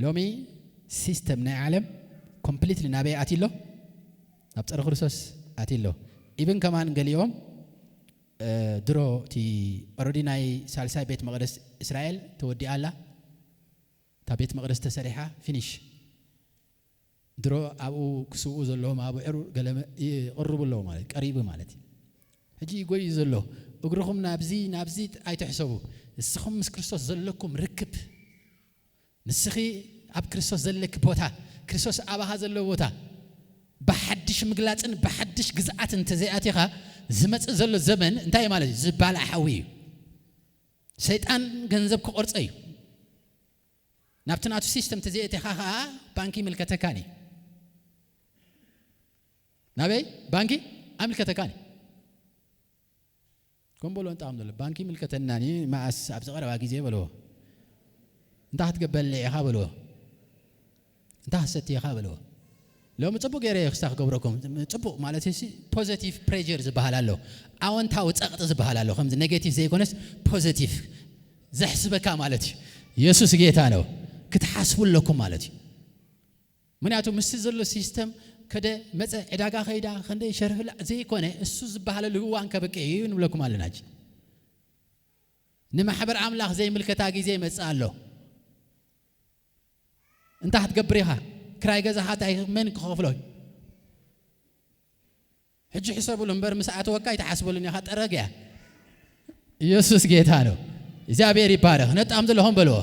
ሎሚ ሲስተም ናይ ዓለም ኮምፕሊትሊ ናበይ ኣትዩ ኣሎ? ናብ ጸረ ክርስቶስ ኣትዩ ኣሎ። ኢብን ከማን ገሊኦም ድሮ እቲ ኦረዲ ናይ ሳልሳይ ቤት መቕደስ እስራኤል ተወዲኣ ኣላ። እታ ቤት መቕደስ ተሰሪሓ ፊኒሽ። ድሮ ኣብኡ ክስውኡ ዘለዎም ኣብዑር ገለ ይቕርቡ ኣለዉ ማለት ቀሪቡ ማለት እዩ። ሕጂ ይጎዩ ዘሎ እግርኹም ናብዚ ናብዚ ኣይትሕሰቡ። ንስኹም ምስ ክርስቶስ ዘለኩም ርክብ ንስኺ ኣብ ክርስቶስ ዘለኪ ቦታ ክርስቶስ ኣባኻ ዘለዎ ቦታ ብሓድሽ ምግላፅን ብሓድሽ ግዝኣት እንተዘይኣቲኻ ዝመፅእ ዘሎ ዘመን እንታይ ማለት እዩ? ዝባላዕ ሓዊ እዩ። ሰይጣን ገንዘብ ክቆርፀ እዩ። ናብቲ ናቱ ሲስተም ተዘይእቲኻ ከዓ ባንኪ ይምልከተካን እዩ። ናበይ ባንኪ ኣይምልከተካን እዩ። ከም በሎ እንጣም ዘሎ ባንኪ ይምልከተናኒ መኣስ ኣብዚ ቀረባ ግዜ በልዎ። እንታይ ክትገበል ኢኻ በልዎ። እንታይ ክትሰቲ ኢኻ በልዎ። ሎሚ ጽቡቅ ገይረ እየ ክስታ ክገብረኩም። ጽቡቅ ማለት ሲ ፖዚቲቭ ፕሬር ዝበሃል ኣሎ። ኣወንታዊ ጸቕጢ ዝበሃል ኣሎ። ከምዚ ኔጌቲቭ ዘይኮነስ ፖዚቲቭ ዘሕስበካ ማለት እዩ። የሱስ ጌታ ነው። ክትሓስቡ ኣለኩም ማለት እዩ። ምክንያቱ ምስቲ ዘሎ ሲስተም ከደ መፀ ዕዳጋ ከይዳ ክንደይ ሸርፍላ ዘይኮነ እሱ ዝበሃለሉ እዋን ከበቅዕ እዩ ንብለኩም ኣለና። ሕጂ ንማሕበር ኣምላኽ ዘይምልከታ ግዜ ይመፅእ ኣሎ። እንታይ ክትገብር ኢኻ? ክራይ ገዛኻ እንታይ መን ክኸፍሎ? ሕጂ ሕሰብሉ እምበር ምስ ኣተወካ ኣይትሓስበሉን ኢኻ። ጠረግ እያ። ኢየሱስ ጌታ ነው። እግዚኣብሔር ይባረኽ። ነጣም ዘለኹም በልዎ።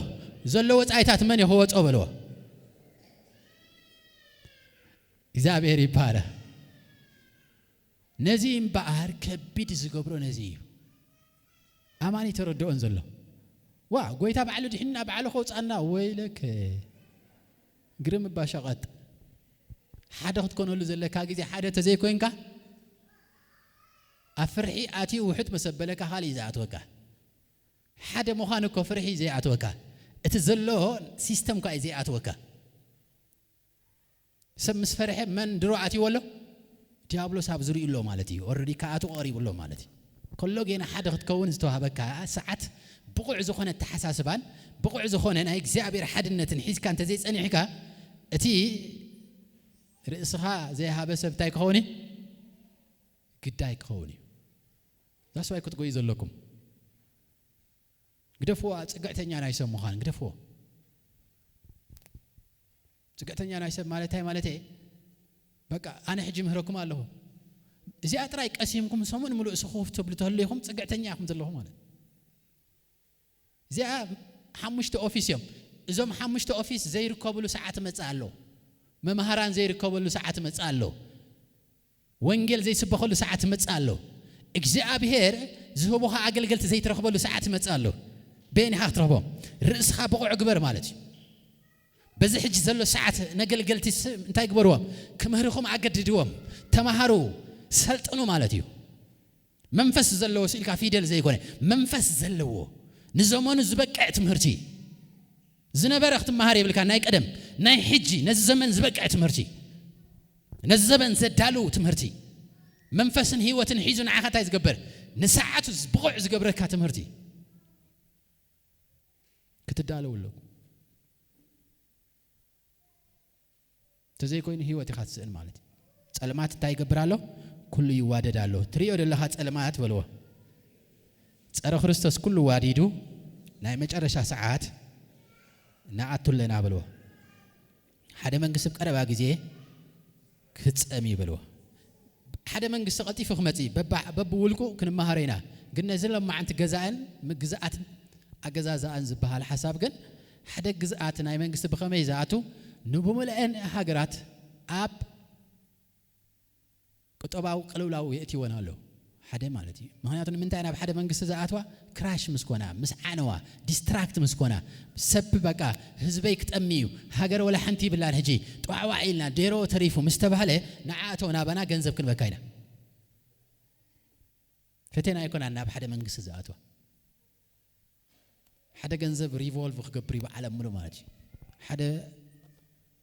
ዘሎ ወፃኢታት መን እዩ ክወፆ በልዎ። እግዚኣብሔር ይባረኽ። ነዚ እምበኣር ከቢድ ዝገብሮ ነዚ እዩ። ኣማኒ ተረድኦን ዘሎ ዋ ጎይታ ባዕሉ ድሕና ባዕሉ ከውፃና ወይለክ ግርም እባ ሸቐጥ ሓደ ክትኮነሉ ዘለካ ግዜ ሓደ ተዘይኮይንካ ኣብ ፍርሒ ኣትዩ ውሑድ መሰበለካ ካልእ እዩ ዝኣትወካ። ሓደ ምዃን እኮ ፍርሒ እዩ ዘይኣትወካ። እቲ ዘሎ ሲስተም ኳ እዩ ዘይኣትወካ። ሰብ ምስ ፈርሐ መን ድሮ ኣትይዎ ኣሎ? ዲያብሎስ ኣብ ዝርእዩ ኣሎ ማለት እዩ። ኦረዲ ከኣቱ ቀሪቡ ኣሎ ማለት እዩ። ከሎ ጌና ሓደ ክትከውን ዝተዋህበካ ሰዓት ብቑዕ ዝኾነ ኣተሓሳስባን ብቑዕ ዝኾነ ናይ እግዚኣብሔር ሓድነትን ሒዝካ እንተዘይጸኒሕካ እቲ ርእስኻ ዘይሃበ ሰብ እንታይ ክኸውን እዩ? ግዳይ ክኸውን እዩ። ዛስዋይ ክትጎዩ ዘለኩም ግደፍዎ። ጽግዕተኛ ናይ ሰብ ምዃን ግደፍዎ። ጽግዕተኛ ናይ ሰብ ማለት እንታይ ማለት እየ? በቃ ኣነ ሕጂ ምህረኩም ኣለኹ። እዚኣ ጥራይ ቀሲምኩም ሰሙን ምሉእ ስኹፍ ትብሉ ተህሉ ኢኹም ጽግዕተኛ ኢኹም ዘለኹም ማለት። እዚኣ ሓሙሽተ ኦፊስ እዮም። እዞም ሓሙሽተ ኦፊስ ዘይርከብሉ ሰዓት መጽእ ኣሎ። መምሃራን ዘይርከበሉ ሰዓት መጽእ ኣሎ። ወንጌል ዘይስበኸሉ ሰዓት መጽእ ኣሎ። እግዚኣብሔር ዝህቡኻ ኣገልገልቲ ዘይትረኽበሉ ሰዓት መጽእ ኣሎ። በየን ኢኻ ክትረኽቦም? ርእስኻ ብቑዕ ግበር ማለት እዩ። በዚ ሕጂ ዘሎ ሰዓት ነገልገልቲ ስ-፣ እንታይ ግበርዎም? ክምህርኹም ኣገድድዎም። ተማሃሩ፣ ሰልጥኑ ማለት እዩ። መንፈስ ዘለዎ ስኢልካ ፊደል ዘይኮነ፣ መንፈስ ዘለዎ ንዘመኑ ዝበቅዕ ትምህርቲ ዝነበረ ክትመሃር የብልካ። ናይ ቀደም፣ ናይ ሕጂ፣ ነዚ ዘመን ዝበቅዕ ትምህርቲ፣ ነዚ ዘመን ዘዳልው ትምህርቲ፣ መንፈስን ህይወትን ሒዙ ንዓኻ እንታይ ዝገብር? ንሰዓቱ ብቑዕ ዝገብረካ ትምህርቲ ክትዳለው ኣለኩም። እንተዘይኮይኑ ህይወት ኢኻ ትስእን ማለት እዩ። ጸልማት እንታይ ይገብር ኣሎ? ኩሉ ይዋደድ ኣሎ። ትሪኦ ዘለኻ ጸልማት በልዎ። ጸረ ክርስቶስ ኩሉ ዋዲዱ ናይ መጨረሻ ሰዓት ንኣቱ ኣለና በልዎ። ሓደ መንግስቲ ኣብ ቀረባ ግዜ ክፍጸም እዩ በልዎ። ሓደ መንግስቲ ቀልጢፉ ክመጽእ እዩ። በባ-፣ በብውልቁ ክንመሃሮ ኢና። ግን ነዚ ሎማዓንቲ ገዛእን ምግዛኣትን ኣገዛዛኣን ዝበሃል ሓሳብ ግን ሓደ ግዝኣት ናይ መንግስቲ ብኸመይ ዝኣቱ ንብምልአን ሃገራት ኣብ ቁጠባዊ ቅልውላው የእትወን ኣሎ። ሓደ ማለት እዩ። ምኽንያቱ ንምንታይ ናብ ሓደ መንግስቲ ዝኣትዋ ክራሽ ምስ ኮና፣ ምስ ዓነዋ፣ ዲስትራክት ምስ ኮና፣ ሰብ በቃ ህዝበይ ክጠሚ እዩ፣ ሃገር ወላ ሓንቲ ይብላን ሕጂ ጧዕዋዕ ኢልና ዴሮ ተሪፉ ምስ ተባህለ ንዓ እቶ ናባና ገንዘብ ክንበካ ኢና። ፈቴና ኣይኮናን ናብ ሓደ መንግስቲ ዝኣትዋ። ሓደ ገንዘብ ሪቮልቭ ክገብር እዩ ብዓለም ምሉእ ማለት እዩ። ሓደ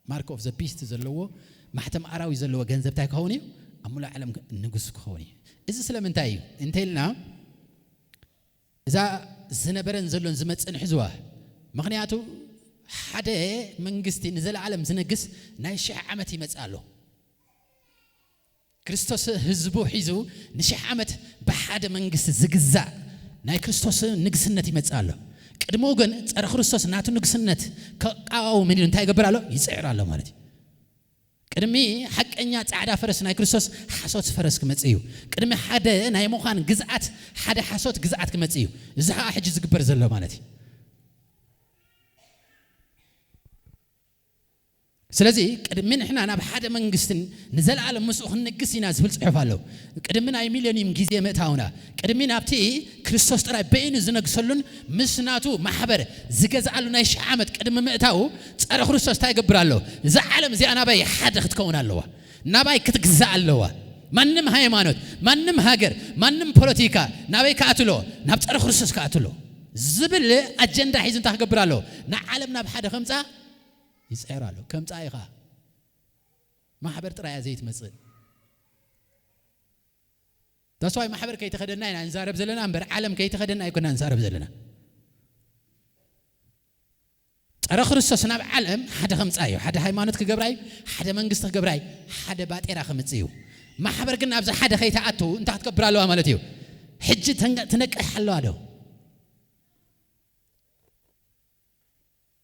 ማርክ ኦፍ ዘ ቢስት ዘለዎ ማሕተም ኣራዊት ዘለዎ ገንዘብ እንታይ ክኸውን እዩ? ኣብ ምሉእ ዓለም ንጉስ ክኸውን እዩ። እዚ ስለምንታይ እዩ እንተኢልና እዛ ዝነበረን ዘሎን ዝመጽእን ሕዝዋ። ምኽንያቱ ሓደ መንግስቲ ንዘለዓለም ዝነግስ ናይ ሽሕ ዓመት ይመጽእ ኣሎ። ክርስቶስ ህዝቡ ሒዙ ንሽሕ ዓመት ብሓደ መንግስቲ ዝግዛእ ናይ ክርስቶስ ንግስነት ይመጽእ ኣሎ። ቅድሚኡ ግን ጸረ ክርስቶስ ናቱ ንግስነት ከቃወም ኢሉ እንታይ ይገብር ኣሎ? ይጽዕር ኣሎ ማለት እዩ። ቅድሚ ሓቀኛ ጻዕዳ ፈረስ ናይ ክርስቶስ ሓሶት ፈረስ ክመጽእ እዩ። ቅድሚ ሓደ ናይ ምዃን ግዝኣት ሓደ ሓሶት ግዝኣት ክመጽእ እዩ። እዚ ኸኣ ሕጂ ዝግበር ዘሎ ማለት እዩ። ስለዚ ቅድሚ ንሕና ናብ ሓደ መንግስትን ንዘለኣለም ምስኡ ክንንግስ ኢና ዝብል ጽሑፍ ኣሎ። ቅድሚ ናይ ሚሌኒየም ግዜ ምእታውና፣ ቅድሚ ናብቲ ክርስቶስ ጥራይ በይኑ ዝነግሰሉን ምስ ናቱ ማሕበር ዝገዝኣሉ ናይ ሽሕ ዓመት ቅድሚ ምእታው ጸረ ክርስቶስ እንታይ ይገብር ኣሎ? እዛ ዓለም እዚኣ ናባይ ሓደ ክትከውን ኣለዋ። ናባይ ክትግዛእ ኣለዋ። ማንም ሃይማኖት፣ ማንም ሃገር፣ ማንም ፖለቲካ ናበይ ክኣትሎ? ናብ ጸረ ክርስቶስ ክኣትሎ ዝብል ኣጀንዳ ሒዙ እንታይ ክገብር ኣሎ? ንዓለም ናብ ሓደ ከምጻ ይጽዕር ኣሎ። ከምጻ ኢኻ። ማሕበር ጥራይ እያ ዘይትመጽእ። ተስዋይ ማሕበር ከይተኸደና ኢና ንዛረብ ዘለና እምበር ዓለም ከይተኸደና ኣይኮና ንዛረብ ዘለና። ጸረ ክርስቶስ ናብ ዓለም ሓደ ከምጻ እዩ። ሓደ ሃይማኖት ክገብራ እዩ፣ ሓደ መንግስቲ ክገብራ እዩ፣ ሓደ ባጤራ ከምጽእ እዩ። ማሕበር ግን ናብዚ ሓደ ከይተኣቱ እንታይ ክትገብር ኣለዋ ማለት እዩ? ሕጂ ተንቀ-፣ ትነቅሕ ኣለዋ ዶ?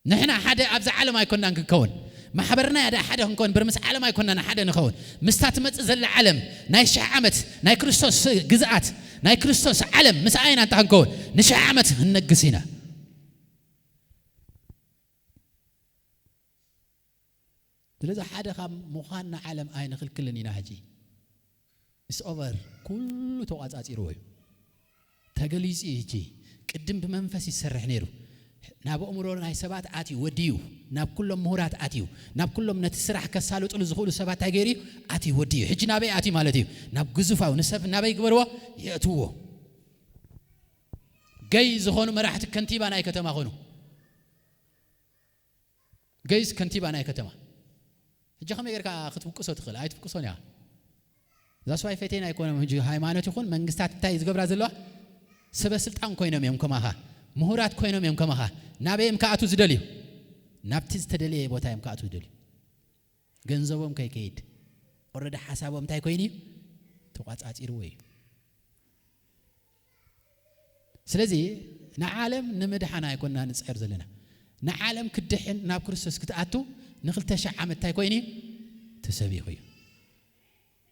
ንሕና ሓደ ኣብዚ ዓለም ኣይኮናን ክንከውን። ማሕበርና ያዳ ሓደ ክንከውን፣ በር ምስ ዓለም ኣይኮናን ሓደ ንኸውን። ምስታ ትመጽእ ዘላ ዓለም፣ ናይ ሽሕ ዓመት፣ ናይ ክርስቶስ ግዝኣት፣ ናይ ክርስቶስ ዓለም፣ ምስ ኣይና እንታ ክንከውን፣ ንሽሕ ዓመት ክንነግስ ኢና። ስለዚ ሓደ ካብ ምዃን ንዓለም ኣይንኽልክልን ኢና። ሕጂ ኢስ ኦቨር፣ ኩሉ ተቋጻጺርዎ እዩ። ተገሊጹ እዩ። ሕጂ ቅድም ብመንፈስ ይሰርሕ ነይሩ። ናብ ኣእምሮ ናይ ሰባት ኣትዩ ወድዩ፣ ናብ ኩሎም ምሁራት ኣትዩ፣ ናብ ኩሎም ነቲ ስራሕ ከሳልጡሉ ዝኽእሉ ሰባት እንታይ ገይሩ እዩ? ኣትዩ ወድዩ። ሕጂ ናበይ ኣትዩ ማለት እዩ? ናብ ግዙፋዊ፣ ንሰብ ናበይ ግበርዎ? የእትዎ። ገይ ዝኾኑ መራሕቲ ከንቲባ ናይ ከተማ ኾኑ። ገይስ ከንቲባ ናይ ከተማ። ሕጂ ከመይ ጌርካ ክትውቅሶ ትኽእል? ኣይትውቅሶን እያ። እዛ ሰብኣይ ፈቴን ኣይኮነም። ሕጂ ሃይማኖት ይኹን መንግስታት እንታይ ዝገብራ ዘለዋ? ሰበ ስልጣን ኮይኖም እዮም ከማኻ። ምሁራት ኮይኖም እዮም ከማኻ። ናበይ እዮም ክኣትዉ ዝደልዩ? ናብቲ ዝተደለየ ቦታ እዮም ክኣትዉ ዝደልዩ። ገንዘቦም ከይከይድ። ኦረዲ ሓሳቦም እንታይ ኮይኑ እዩ? ተቋጻጺርዎ እዩ። ስለዚ ንዓለም ንምድሓን ኣይኮና ንጽዕር ዘለና። ንዓለም ክድሕን ናብ ክርስቶስ ክትኣቱ ንክልተ ሽሕ ዓመት እንታይ ኮይኑ እዩ? ተሰቢኹ እዩ።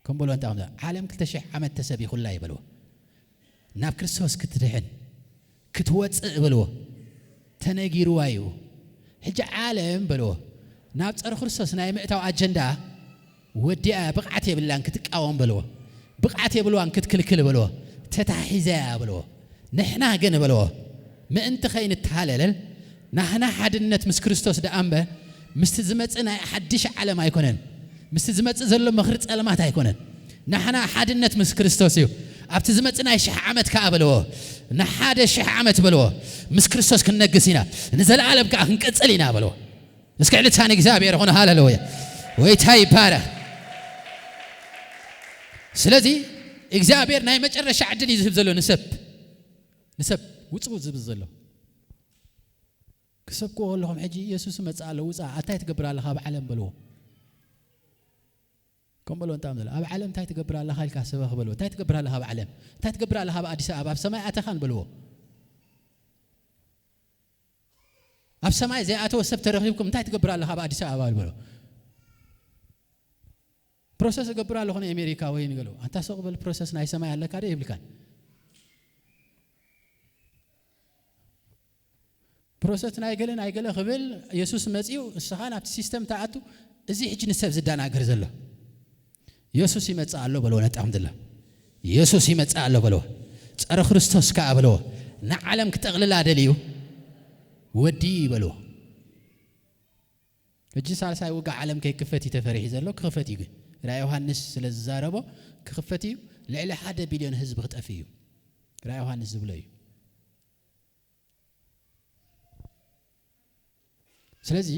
ከም በሎ እንታይ ከምዛ ዓለም ክልተ ሽሕ ዓመት ተሰቢኹላ ይበልዎ። ናብ ክርስቶስ ክትድሕን ክትወጽእ በልዎ። ተነጊርዋ እዩ። ሕጂ ዓለም በልዎ። ናብ ጸረ ክርስቶስ ናይ ምእታው ኣጀንዳ ወዲኣ ብቕዓት የብላን ክትቃወም በልዎ። ብቕዓት የብልዋን ክትክልክል በልዎ። ተታሒዘ እያ በልዎ። ንሕና ግን በልዎ። ምእንቲ ከይንተሃለለል ናህና ሓድነት ምስ ክርስቶስ ደኣ እምበር ምስቲ ዝመጽእ ናይ ሓድሽ ዓለም ኣይኮነን። ምስቲ ዝመጽእ ዘሎ ምኽሪ ጸልማት ኣይኮነን። ናህና ሓድነት ምስ ክርስቶስ እዩ። ኣብቲ ዝመጽእ ናይ ሽሕ ዓመት ከኣ በልዎ። ንሓደ ሽሕ ዓመት በልዎ። ምስ ክርስቶስ ክንነግስ ኢና። ንዘለዓለም ከኣ ክንቀጽል ኢና በልዎ። እስከ ዕልልታ ንእግዚኣብሔር ይኹን። ሃሌሉያ። ጎይታ ይባረኽ። ስለዚ እግዚኣብሔር ናይ መጨረሻ ዕድል እዩ ዝህብ ዘሎ ንሰብ። ንሰብ ውጽኡ ዝብል ዘሎ። ክሰብክዎ ኣለኹም ሕጂ ኢየሱስ ይመጽእ ኣሎ፣ ውጻእ፣ ኣታይ ትገብር ኣለኻ ኣብ ዓለም በልዎ። ከም በልዎ እንታይ ምዘለ፣ ኣብ ዓለም እንታይ ትገብር ኣለኻ ኢልካ ስበኽ በልዎ። እንታይ ትገብር ኣለኻ ኣብ ዓለም? እንታይ ትገብር ኣለኻ ኣብ ኣዲስ ኣበባ? ኣብ ሰማይ ኣተኻን በልዎ። ኣብ ሰማይ ዘይኣተወ ሰብ ተረኺብኩም እንታይ ትገብር ኣለኻ ኣብ ኣዲስ ኣበባ በልዎ። ፕሮሰስ እገብር ኣለኹ ንኣሜሪካ ወይ ንገሉ። ኣንታ ስቕ በል ፕሮሰስ ናይ ሰማይ ኣለካ ዶ ይብልካን። ፕሮሰስ ናይ ገለ ናይ ገለ ክብል የሱስ መጺኡ፣ እስኻ ናብቲ ሲስተም ትኣቱ። እዚ ሕጂ ንሰብ ዝደናገር ዘሎ፣ የሱስ ይመጽእ ኣሎ በልዎ። ነጣም ድላ የሱስ ይመጽእ ኣሎ በልዎ። ጸረ ክርስቶስ ከኣ በልዎ። ንዓለም ክጠቕልላ ደልዩ ወዲ በልዎ። ሕጂ ሳልሳይ ውግእ ዓለም ከይክፈት እዩ ተፈሪሑ ዘሎ። ክኽፈት እዩ ግን ራእይ ዮሃንስ ስለ ዝዛረቦ ክኽፈት እዩ። ልዕሊ ሓደ ቢልዮን ህዝቢ ክጠፍእ እዩ ራእይ ዮሃንስ ዝብሎ እዩ። ስለዚ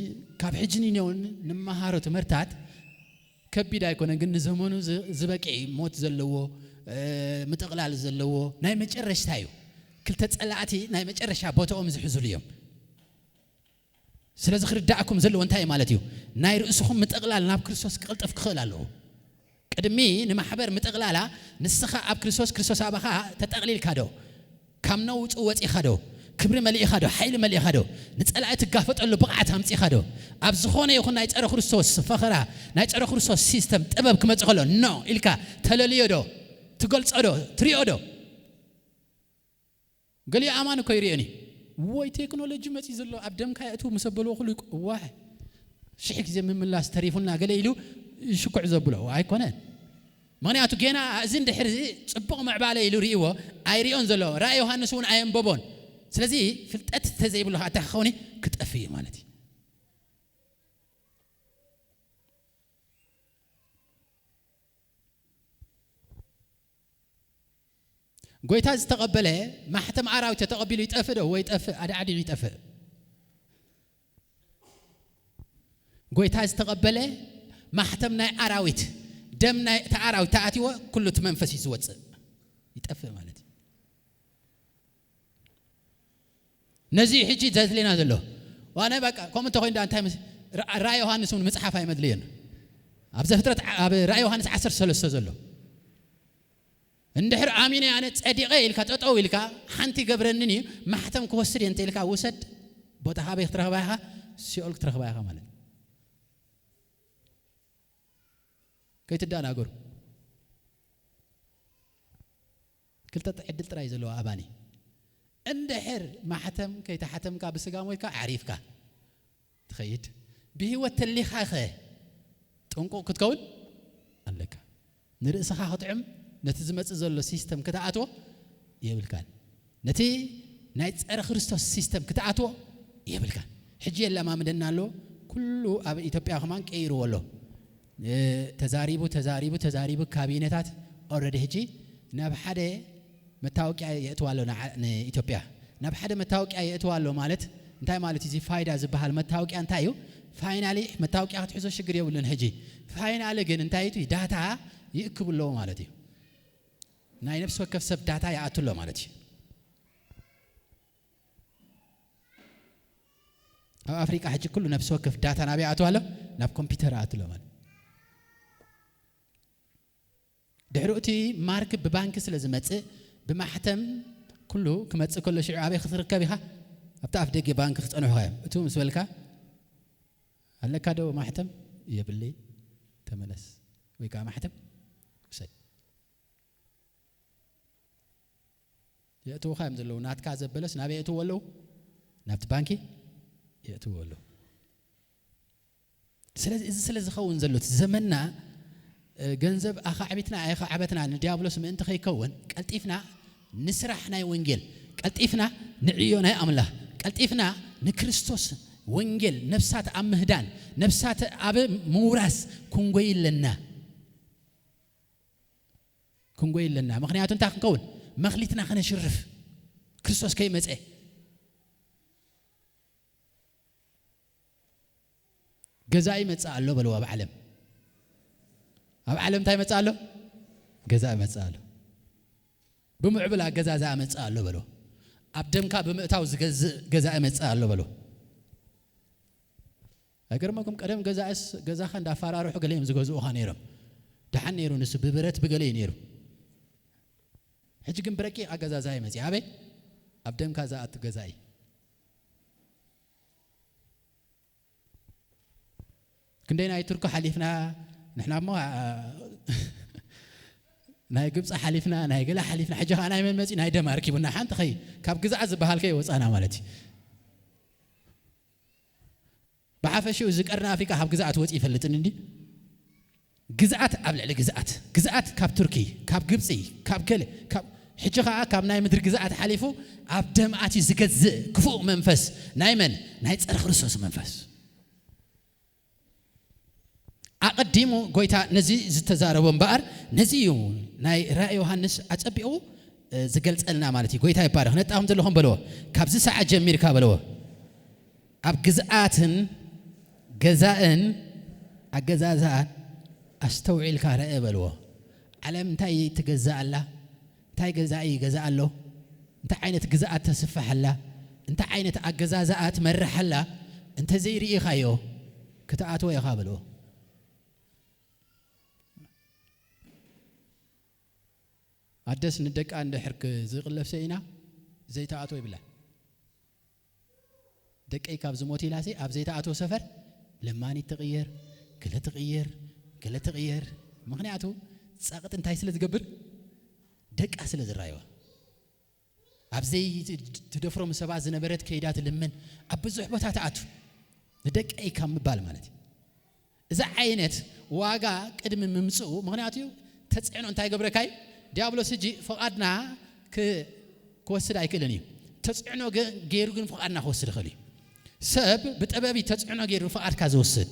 ካብ ሕጂ ንነውን ንመሃሮ ትምህርታት ከቢድ ኣይኮነን፣ ግን ንዘመኑ ዝ-፣ ዝበቂ ሞት ዘለዎ፣ እ፣ ምጥቕላል ዘለዎ ናይ መጨረሽታ እዩ። ክልተ ጸላእቲ ናይ መጨረሻ ቦታኦም ዝሕዙሉ እዮም። ስለዚ ክርዳእኩም ዘለዎ እንታይ ማለት እዩ? ናይ ርእስኹም ምጥቕላል ናብ ክርስቶስ ክቕልጠፍ ክኽእል ኣለዎ። ቅድሚ ንማሕበር ምጥቕላላ ንስኻ ኣብ ክርስቶስ፣ ክርስቶስ ኣባኻ ተጠቕሊልካ ዶ? ካብ ነውጹ ወጺኻ ዶ? ክብሪ መሊእኻ ዶ? ሓይሊ መሊእኻ ዶ? ንጸላኢ ትጋፈጠሉ ብቕዓት ኣምጺኻ ዶ? ኣብ ዝኾነ ይኹን ናይ ጸረ ክርስቶስ ፈኸራ፣ ናይ ጸረ ክርስቶስ ሲስተም ጥበብ ክመጽእ ከሎ ኖ ኢልካ ተለልዮ ዶ? ትገልጾ ዶ? ትሪኦ ዶ? ገሊኡ ኣማን እኮ ይርእየኒ። ወይ ቴክኖሎጂ መጺ ዘሎ ኣብ ደምካ የእትው ምስ ኣበልዎ ኩሉ ይቆ-፣ ዋሕ፣ ሽሕ ግዜ ምምላስ ተሪፉና ገለ ኢሉ ይሽኩዕ ዘብሎ ኣይኮነን። ምኽንያቱ ጌና እዚ እንድሕር እዚ ጽቡቕ ምዕባለ ኢሉ ርእይዎ ኣይርእዮን ዘሎ። ራእይ ዮሃንስ እውን ኣየንበቦን። ስለዚ ፍልጠት ተዘይብሉ ከዓ እንታይ ክኸውን እዩ? ክጠፍእ እዩ ማለት እዩ። ጎይታ ዝተቐበለ ማሕተም ኣራዊት ተቐቢሉ ይጠፍእ ዶ? ወይ ጠፍእ፣ ኣድዓዲዑ ይጠፍእ። ጎይታ ዝተቐበለ ማሕተም ናይ ኣራዊት፣ ደም ናይ እቲ ኣራዊት ተኣትዎ፣ ኩሉ እቲ መንፈስ እዩ ዝወፅእ፣ ይጠፍእ ማለት እዩ። ነዚ እዩ ሕጂ ዘድልየና ዘሎ። ዋነ በቃ፣ ከምኡ እንተኾይኑ ዳ እንታይ ምስ-፣ ራ-፣ ራእይ ዮሃንስ እውን ምጽሓፍ ኣይመድልዮን። ኣብ ዘፍጥረት ዓ-፣ ኣብ ራእይ ዮሃንስ ዓሰርተ ሰለስተ ዘሎ። እንድሕር ኣሚነ ኣነ ጸዲቐ ኢልካ ጠጠው ኢልካ፣ ሓንቲ ገብረንን እዩ፣ ማሕተም ክወስድ እየ እንተ ኢልካ ውሰድ፣ ቦታኻ ኣበይ ክትረኽባ ኢኻ? ሲኦል ክትረኽባ ኢኻ ማለት እዩ። ከይትደናገሩ። ክልተ ዕድል ጥራይ ዘለዋ ኣባኒ። እንድሕር ማሕተም ከይተሓተምካ ብስጋ ሞይትካ ዓሪፍካ ትኸይድ። ብህይወት ተሊኻኸ ጥንቁቕ ክትከውን ኣለካ። ንርእስኻ ክጥዕም፣ ነቲ ዝመጽእ ዘሎ ሲስተም ክትኣትዎ የብልካን። ነቲ ናይ ጸረ ክርስቶስ ሲስተም ክትኣትዎ የብልካን። ሕጂ የለማምደና ኣሎ። ኩሉ ኣብ ኢትዮጵያ ከማን ቀይርዎ ኣሎ። እ፣ ተዛሪቡ፣ ተዛሪቡ፣ ተዛሪቡ ካቢነታት ኦልሬዲ ሕጂ ናብ ሓደ መታወቂያ የእትዋ ኣሎ ንዓ-፣ ንኢትዮጵያ። ናብ ሓደ መታወቂያ የእትዋ ኣሎ ማለት እንታይ ማለት እዩ? እዚ ፋይዳ ዝበሃል መታወቂያ እንታይ እዩ? ፋይናሊ መታወቂያ ክትሕዞ ሽግር የብሉን። ሕጂ ፋይናሊ ግን እንታይ እዩ? ዳታ ይእክቡ ኣለዎ ማለት እዩ። ናይ ነፍሲ ወከፍ ሰብ ዳታ ይኣቱ ኣሎ ማለት እዩ። ኣብ ኣፍሪቃ ሕጂ ኩሉ ነፍሲ ወከፍ ዳታ ናበይ ኣትዋ ኣሎ? ናብ ኮምፒውተር ኣትሎ ማለት። ድሕሪ እቲ ማርክ ብባንክ ስለ ዝመጽእ፣ ብማሕተም ኩሉ ክመጽእ ከሎ፣ ሽዑ ኣበይ ክትርከብ ኢኻ? ኣብቲ ኣፍ ደገ ባንክ ክጸንሑኻ እዮም። እቱ ምስ በልካ፣ "ኣለካ ዶ ማሕተም?" "የብለይ፣ ተመለስ፣ ወይ ከዓ ማሕተም ውሰድ።" የእትውኻ እዮም ዘለዉ። ናትካ ዘበለስ ናበይ የእትዎ ኣለዉ? ናብቲ ባንኪ የእትዎ ኣለዉ። ስለዚ እዚ ስለ ዝኸውን ዘሎ እቲ ዘመንና፣ እ፣ ገንዘብ ኣኻዕቢትና ኣየኻዕበትና ንዲያብሎስ ምእንቲ ከይከውን ቀልጢፍና ንስራሕ ናይ ወንጌል፣ ቀልጢፍና ንዕዮ ናይ ኣምላኽ፣ ቀልጢፍና ንክርስቶስ ወንጌል ነፍሳት ኣብ ምህዳን፣ ነፍሳት ኣብ ምውራስ ክንጎይ ኣለና። ክንጎይ ኣለና። ምኽንያቱ እንታይ ክንከውን? መኽሊትና ከነሽርፍ። ክርስቶስ ከይመጸ። ገዛኢ ይመጽእ ኣሎ በልዎ ኣብ ዓለም። ኣብ ዓለም እንታይ ይመጽእ ኣሎ? ገዛኢ ይመጽእ ኣሎ። ብምዕብል ኣገዛዝኣ መጽእ ኣሎ በልዎ። ኣብ ደምካ ብምእታው ዝገዝእ ገዛኢ መጽእ ኣሎ በልዎ። ኣይገርመኩም? ቀደም ገዛእስ ገዛኻ እንዳፈራርሑ ገለ እዮም ዝገዝኡኻ ነይሮም። ደሓን ነይሩ ንሱ ብብረት ብገለ እዩ ነይሩ። ሕጂ ግን ብረቂቕ ኣገዛዝኣ ይመጽእ። ኣበይ? ኣብ ደምካ ዝኣቱ ገዛኢ። ክንደይ ናይ ቱርኪ ሓሊፍና ንሕና እሞ፣ ኣ-፣ ናይ ግብፂ ሓሊፍና፣ ናይ ገለ ሓሊፍና፣ ሕጂ ኸዓ ናይ መን መፂኡ? ናይ ደም ኣርኪቡና። ሓንቲ ኸይ ካብ ግዝኣት ዝበሃል ከይ ወፃና ማለት እዩ። ብሓፈሽኡ እዚ ቀርኒ ኣፍሪቃ ካብ ግዝኣት ወፂኡ ይፈልጥን እንዲ? ግዝኣት ኣብ ልዕሊ ግዝኣት፣ ግዝኣት ካብ ቱርኪ፣ ካብ ግብፂ፣ ካብ ገለ፣ ካብ፣ ሕጂ ኸዓ ካብ ናይ ምድሪ ግዝኣት ሓሊፉ ኣብ ደም ኣትዩ ዝገዝእ ክፉእ መንፈስ ናይ መን? ናይ ፀረ ክርስቶስ መንፈስ። ኣቐዲሙ ጎይታ ነዚ ዝተዛረቦ እምበኣር፣ ነዚ እዩ ናይ ራእይ ዮሃንስ ኣጸቢቑ፣ እ፣ ዝገልጸልና ማለት እዩ። ጎይታ ይባረኽ። ነጣኹም ዘለኹም በልዎ። ካብዚ ሰዓት ጀሚርካ በልዎ። ኣብ ግዝኣትን ገዛእን ኣገዛዝኣን ኣስተውዒልካ ርአ በልዎ። ዓለም እንታይ ትገዝእ ኣላ? እንታይ ገዛኢ ይገዝእ ኣሎ? እንታይ ዓይነት ግዝኣት ተስፍሕ ኣላ? እንታይ ዓይነት ኣገዛዝኣ ትመርሕ ኣላ? እንተዘይርኢኻዮ ክትኣትዎ ኢኻ በልዎ። ኣደስ ንደቃ እንድሕር ክ- ዝቕለብ ሰኢና ዘይትኣትዎ ይብላ። ደቀይ ካብ ዝሞት ኢላሲ ኣብ ዘይትኣትዎ ሰፈር ለማኒት ትቕየር፣ ገለ ትቕየር፣ ገለ ትቕየር። ምኽንያቱ ጸቕጢ እንታይ ስለ ዝገብር? ደቃ ስለ ዝራየዋ። ኣብ ዘይትደፍሮም ሰባት ዝነበረት ከይዳ ትልምን፣ ኣብ ብዙሕ ቦታ ትኣቱ። ንደቀይ ካብ ምባል ማለት እዩ። እዚ ዓይነት ዋጋ ቅድሚ ምምጽኡ፣ ምኽንያቱ ተጽዕኖ እንታይ ገብረካ እዩ? ዲያብሎስ ሕጂ ፍቓድና ክ- ክወስድ ኣይክእልን እዩ። ተጽዕኖ ገ- ገይሩ ግን ፍቓድና ክወስድ ይኽእል እዩ። ሰብ ብጥበብ እዩ ተጽዕኖ ገይሩ ፍቓድካ ዝወስድ።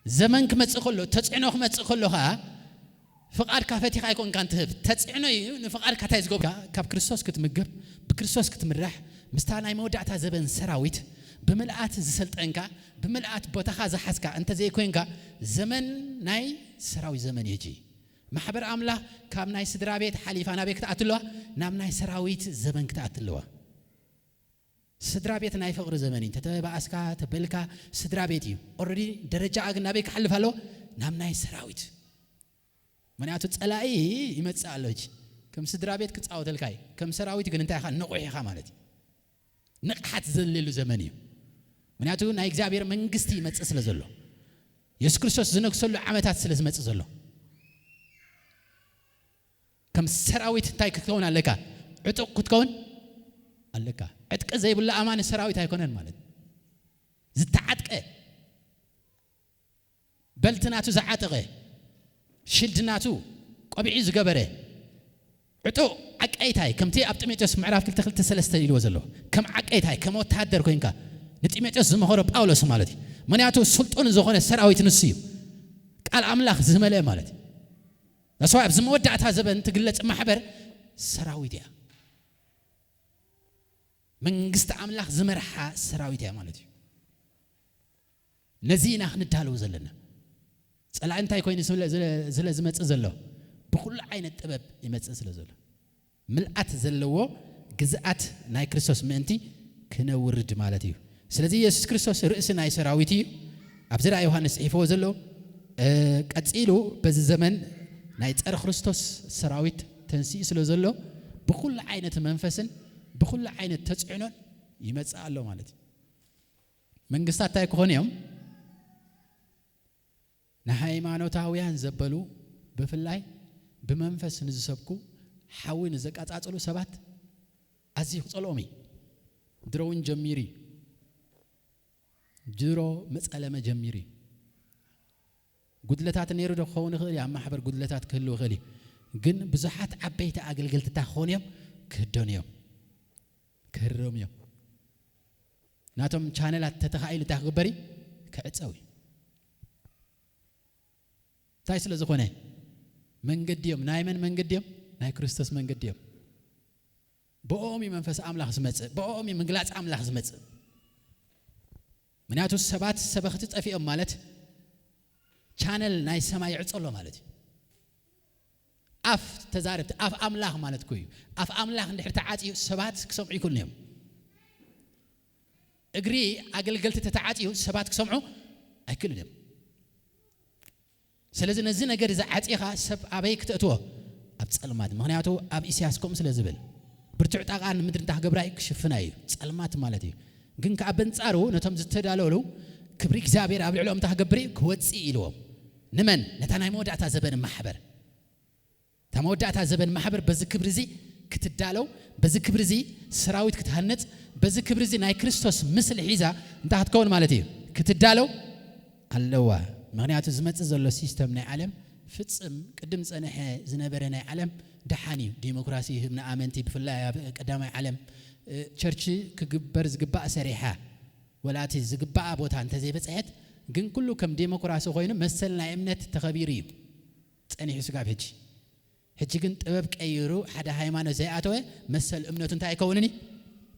ዘመን ክመጽእ ከሎ፣ ተጽዕኖ ክመጽእ ከሎ ኸኣ ፍቓድካ ፈቲኻ ኣይኮንካን ትህብ። ተጽዕኖ እዩ ንፍቓድካ እንታይ ዝገብርካ? ካብ ክርስቶስ ክትምገብ፣ ብክርስቶስ ክትምራሕ፣ ምስታ ናይ መወዳእታ ዘበን ሰራዊት ብምልኣት ዝሰልጠንካ፣ ብምልኣት ቦታኻ ዝሓዝካ እንተ ዘይኮይንካ፣ ዘመን ናይ ሰራዊት ዘመን እዩ። ሕጂ ማሕበር ኣምላኽ ካብ ናይ ስድራ ቤት ሓሊፋ ናበይ ክትኣቱ ኣለዋ? ናብ ናይ ሰራዊት ዘበን ክትኣቱ ኣለዋ። ስድራ ቤት ናይ ፍቕሪ ዘመን እዩ። እንተተባኣስካ፣ ተበልካ፣ ስድራ ቤት እዩ። ኦልሬዲ ደረጃ ግን ናበይ ክሓልፍ ኣለዎ? ናብ ናይ ሰራዊት። ምኽንያቱ ጸላኢ ይመጽእ ኣሎ። ሕጂ ከም ስድራ ቤት ክጻወተልካ እዩ። ከም ሰራዊት ግን እንታይ ኢኻ? ንቑሕ ኢኻ ማለት እዩ። ንቕሓት ዘድልየሉ ዘመን እዩ። ምኽንያቱ ናይ እግዚኣብሔር መንግስቲ ይመጽእ ስለ ዘሎ፣ የሱስ ክርስቶስ ዝነግሰሉ ዓመታት ስለ ዝመጽእ ዘሎ፣ ከም ሰራዊት እንታይ ክትከውን ኣለካ? ዕጡቕ ክትከውን ኣለካ። ዕጥቂ ዘይብሉ ኣማኒ ሰራዊት ኣይኮነን ማለት እዩ። ዝተዓጥቀ፣ በልቲ ናቱ ዝዓጠቐ፣ ሽልድ ናቱ፣ ቆቢዑ ዝገበረ ዕጡቕ ዓቀይታይ፣ ከምቲ ኣብ ጢሞቴዎስ ምዕራፍ ክልተ ክልተ ሰለስተ ኢልዎ ዘሎ፣ ከም ዓቀይታይ፣ ከም ወተሃደር ኮይንካ ንጢሞቴዎስ ዝመኸሮ ጳውሎስ ማለት እዩ። ምኽንያቱ ስልጡን ዝኾነ ሰራዊት ንሱ እዩ። ቃል ኣምላኽ ዝመልአ ማለት እዩ። ዳስዋ ኣብዚ መወዳእታ ዘበን ትግለጽ ማሕበር ሰራዊት እያ። መንግስቲ ኣምላኽ ዝመርሓ ሰራዊት እያ ማለት እዩ። ነዚ ኢና ክንዳለዉ ዘለና። ጸላኢ እንታይ ኮይኑ ስለ- ስለ- ስለ ዝመጽእ ዘሎ፣ ብኹሉ ዓይነት ጥበብ ይመጽእ ስለ ዘሎ፣ ምልኣት ዘለዎ ግዝኣት ናይ ክርስቶስ ምእንቲ ክነውርድ ማለት እዩ። ስለዚ የሱስ ክርስቶስ ርእሲ ናይ ሰራዊት እዩ። ኣብዚ ራ ዮሃንስ ጽሒፍዎ ዘሎ፣ እ፣ ቀጺሉ በዚ ዘመን ናይ ጸረ ክርስቶስ ሰራዊት ተንሲኡ ስለ ዘሎ፣ ብኹሉ ዓይነት መንፈስን ብኹሉ ዓይነት ተጽዕኖን ይመጽእ ኣሎ ማለት እዩ። መንግስታት እንታይ ክኾኑ እዮም? ንሃይማኖታውያን ዘበሉ፣ ብፍላይ ብመንፈስ ንዝሰብኩ፣ ሓዊ ንዘቃጻጽሉ ሰባት ኣዝዩ ክጸልኦም እዩ። ድሮ እውን ጀሚሩ እዩ። ድሮ መጸለመ ጀሚሩ እዩ። ጉድለታት ነይሩ ዶ ክኸውን ይኽእል እዩ? ኣብ ማሕበር ጉድለታት ክህልው ይኽእል እዩ። ግን ብዙሓት ዓበይቲ ኣገልገልቲ እንታይ ክኾኑ እዮም? ክህደኑ እዮም። ክህረሙ እዮም። ናቶም ቻነላት ተተኻኢሉ እንታይ ክግበር እዩ? ክዕጸው እዩ። እንታይ ስለ ዝኾነ? መንገዲ እዮም። ናይ መን መንገዲ እዮም? ናይ ክርስቶስ መንገዲ እዮም። ብኦም እዩ መንፈስ ኣምላኽ ዝመጽእ፣ ብኦም እዩ ምግላጽ ኣምላኽ ዝመጽእ። ምክንያቱ ሰባት ሰበኽቲ ጠፊኦም ማለት ቻነል ናይ ሰማይ ይዕጸሎ ማለት እዩ። ኣፍ ተዛረብቲ፣ ኣፍ ኣምላኽ ማለት እኮ እዩ። ኣፍ ኣምላኽ እንድሕር ተዓጽዩ ሰባት ክሰምዑ ይክእሉን እዮም። እግሪ ኣገልገልቲ ተተዓጽዩ ሰባት ክሰምዑ ኣይክእሉን እዮም። ስለዚ ነዚ ነገር እዚ ዓጺኻ ሰብ ኣበይ ክተእትዎ? ኣብ ጸልማት። ምኽንያቱ ኣብ ኢሳያስ ከምኡ ስለ ዝብል፣ ብርቱዕ ጣቓ ንምድሪ እንታይ ክገብራ እዩ? ክሽፍና እዩ። ጸልማት ማለት እዩ። ግን ከኣ በንጻሩ ነቶም ዝተዳለሉ ክብሪ እግዚኣብሔር ኣብ ልዕሊኦም እንታይ ክገብር እዩ? ክወጽእ ኢልዎም። ንመን? ነታ ናይ መወዳእታ ዘበን ማሕበር። እታ መወዳእታ ዘበን ማሕበር በዚ ክብሪ እዚ ክትዳለው፣ በዚ ክብሪ እዚ ሰራዊት ክትሃንጽ፣ በዚ ክብሪ እዚ ናይ ክርስቶስ ምስሊ ሒዛ እንታይ ክትከውን ማለት እዩ? ክትዳለው ኣለዋ። ምኽንያቱ ዝመጽእ ዘሎ ሲስተም ናይ ዓለም ፍጽም ቅድም ጸንሐ ዝነበረ ናይ ዓለም ደሓን እዩ። ዲሞክራሲ ይህብ ንኣመንቲ፣ ብፍላይ ኣብ ቀዳማይ ዓለም፣ እ፣ ቸርች ክግበር ዝግባእ ሰሪሓ፣ ወላ እቲ ዝግባኣ ቦታ እንተዘይበጽሐት፣ ግን ኩሉ ከም ዲሞክራሲ ኮይኑ መሰል ናይ እምነት ተኸቢሩ እዩ ጸኒሑ ስጋብ ሕጂ። ሕጂ ግን ጥበብ ቀይሩ ሓደ ሃይማኖት ዘይኣተወ መሰል እምነቱ እንታይ ኣይከውንን እዩ?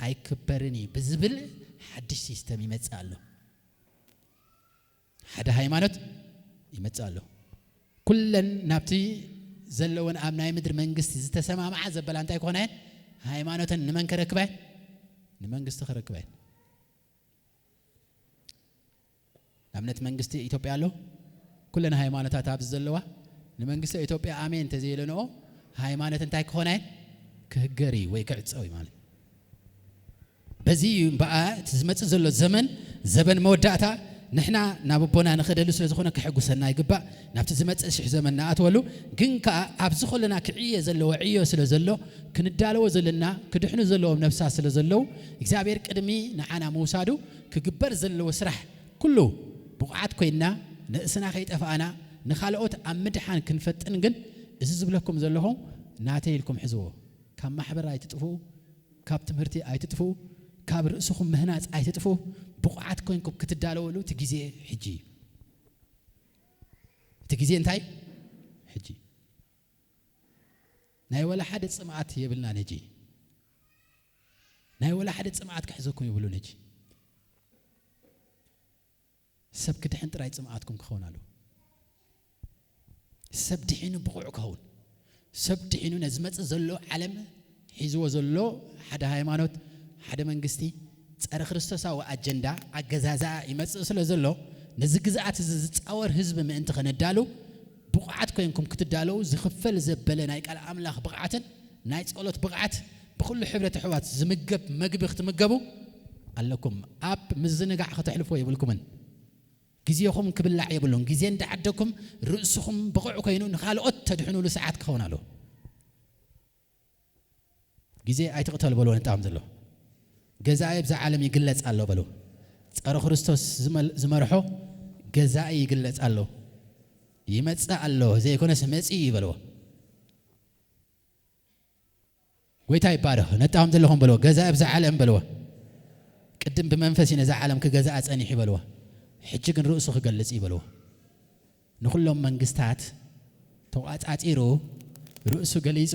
ኣይክበርን እዩ ብዝብል ሓድሽ ሲስተም ይመጽእ ኣሎ። ሓደ ሃይማኖት ይመጽእ ኣሎ። ኩለን ናብቲ ዘለወን ኣብ ናይ ምድሪ መንግስቲ ዝተሰማምዓ ዘበላ እንታይ ክኾና እየን? ሃይማኖተን ንመን ከረክባ እየን? ንመንግስቲ ከረክባ እየን። ንኣብነት መንግስቲ ኢትዮጵያ ኣሎ። ኩለን ሃይማኖታት ኣብዚ ዘለዋ ንመንግስቲ ኢትዮጵያ ኣሜን እንተዘይለንኦ ሃይማኖት እንታይ ክኾና እየን? ክህገር እዩ ወይ ክዕጸው እዩ ማለት። በዚ እዩ እምበኣ እቲ ዝመጽእ ዘሎ ዘመን ዘበን መወዳእታ ንሕና ናብ ኣቦና ንኸደሉ ስለ ዝኾነ ክሕጉሰና ይግባእ። ናብቲ ዝመጽእ ሽሕ ዘመን ንኣትወሉ ግን ከኣ ኣብዚ ኸለና ክዕየ ዘለዎ ዕዮ ስለ ዘሎ ክንዳለዎ ዘለና ክድሕኑ ዘለዎም ነፍሳ ስለ ዘለዉ እግዚኣብሔር ቅድሚ ንዓና ምውሳዱ ክግበር ዘለዎ ስራሕ ኩሉ ብቑዓት ኮይንና ንእስና ከይጠፋእና ንኻልኦት ኣብ ምድሓን ክንፈጥን ግን እዚ ዝብለኩም ዘለኹ ናተይ ኢልኩም ሕዝዎ። ካብ ማሕበር ኣይትጥፍኡ፣ ካብ ትምህርቲ ኣይትጥፍኡ፣ ካብ ርእስኹም ምህናጽ ኣይትጥፍኡ። ብቑዓት ኮይንኩም ክትዳለወሉ እቲ ግዜ ሕጂ እዩ። እቲ ግዜ እንታይ? ሕጂ። ናይ ወላ ሓደ ጽምኣት የብልናን ሕጂ። ናይ ወላ ሓደ ጽምኣት ክሕዘኩም የብሉን ሕጂ። ሰብ ክድሕን ጥራይ ጽምኣትኩም ክኸውን ኣለዎ። ሰብ ድሒኑ ብቑዕ ክኸውን። ሰብ ድሒኑ ነዚ መጽእ ዘሎ ዓለም ሒዝዎ ዘሎ ሓደ ሃይማኖት፣ ሓደ መንግስቲ፣ ጸረ ክርስቶሳዊ ኣጀንዳ፣ ኣገዛዝኣ ይመጽእ ስለ ዘሎ፣ ነዚ ግዝኣት እዚ ዝጻወር ህዝቢ ምእንቲ ከነዳሉ፣ ብቑዓት ኮይንኩም ክትዳለዉ ዝኽፈል ዘበለ ናይ ቃል ኣምላኽ ብቕዓትን ናይ ጸሎት ብቕዓት ብኹሉ ሕብረት ኣሕዋት ዝምገብ መግቢ ክትምገቡ ኣለኩም። ኣብ ምዝንጋዕ ከተሕልፎ የብልኩምን። ግዜኹም ክብላዕ የብሉን። ግዜ እንዳዓደኩም ርእስኹም ብቑዕ ኮይኑ ንኻልኦት ተድሕኑሉ ሰዓት ክኸውን ኣለዎ። ግዜ ኣይትቕተል በልዎ ንጣም ዘሎ። ገዛኢ ብዛ ዓለም ይግለጽ ኣሎ በልዎ። ጸረ ክርስቶስ ዝመል-፣ ዝመርሖ ገዛኢ ይግለጽ ኣሎ። ይመጽእ ኣሎ፣ ዘይኮነስ መጺኡ እዩ በልዎ። ጎይታ ይባረኽ። ነጣም ዘለኹም በልዎ። ገዛኢ ብዛ ዓለም በልዎ። ቅድም ብመንፈስ እዩ ነዛ ዓለም ክገዝኣ ጸኒሑ በልዎ። ሕጂ ግን ርእሱ ክገልጽ እዩ በልዎ። ንኹሎም መንግስታት ተቋጻጺሩ ርእሱ ገሊጹ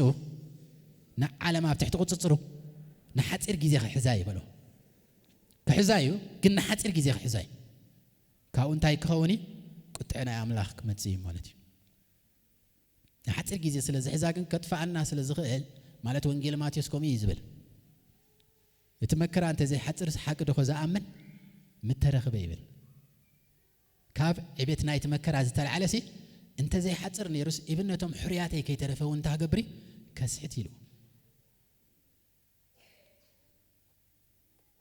ንዓለም ኣብ ትሕቲ ቁጽጽሩ ንሓጺር ግዜ ክሕዛ እዩ በልዎ። ክሕዛ እዩ፣ ግን ንሓጺር ግዜ ክሕዛ እዩ። ካብኡ እንታይ ክኸውን እዩ? ቁጥዐ ናይ ኣምላኽ ክመጽእ እዩ ማለት እዩ። ንሓጺር ግዜ ስለ ዝሕዛ ግን ከጥፍኣና ስለ ዝኽእል፣ ማለት ወንጌል ማቴዎስ ከምኡ እዩ ዝብል። እቲ መከራ እንተ ዘይሓጽርስ ሓቂ ዶ ዝኣምን ምተረኽበ ይብል። ካብ ዕቤት ናይቲ መከራ ዝተላዕለሲ እንተ ዘይሓጽር ነይሩስ፣ ኢብን ነቶም ሕሩያተይ ከይተረፈ እውን እንታ ክገብር እዩ? ከስሕት ኢሉ።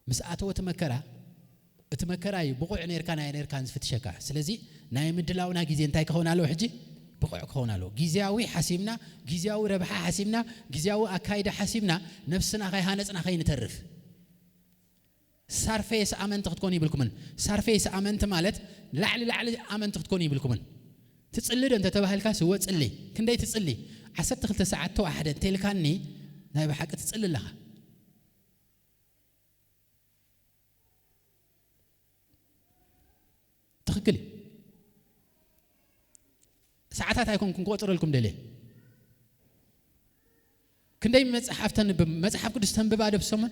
ምስ ኣተወ እቲ መከራ፣ እቲ መከራ እዩ ብቑዕ ነርካ ናይ ነርካን ዝፍትሸካ። ስለዚ ናይ ምድላውና ግዜ እንታይ ክኸውን ኣለዎ ሕጂ? ብቑዕ ክኸውን ኣለዎ። ግዜያዊ ሓሲብና፣ ግዜያዊ ረብሓ ሓሲብና፣ ግዜያዊ ኣካይዳ ሓሲብና፣ ነፍስና ከይሃነጽና ከይንተርፍ። ሳርፌስ ኣመንቲ ክትኮኑ ይብልኩምን። ሳርፌስ ኣመንቲ ማለት ላዕሊ ላዕሊ ኣመንቲ ክትኮኑ ይብልኩምን። ትጽሊ ዶ እንተ ተባሂልካ ስወ ጽሊ። ክንደይ ትጽሊ? ዓሰርተ ክልተ ሰዓት ተዋሕደ እንተ ኢልካኒ ናይ ብሓቂ ትጽሊ ኣለኻ። ትኽክል እዩ። ሰዓታት ኣይኮንኩን ክቆጽረልኩም ደልየ። ክንደይ መጽሓፍ ተንብብ፣ መጽሓፍ ቅዱስ ተንብባ ዶ ብሰሙን?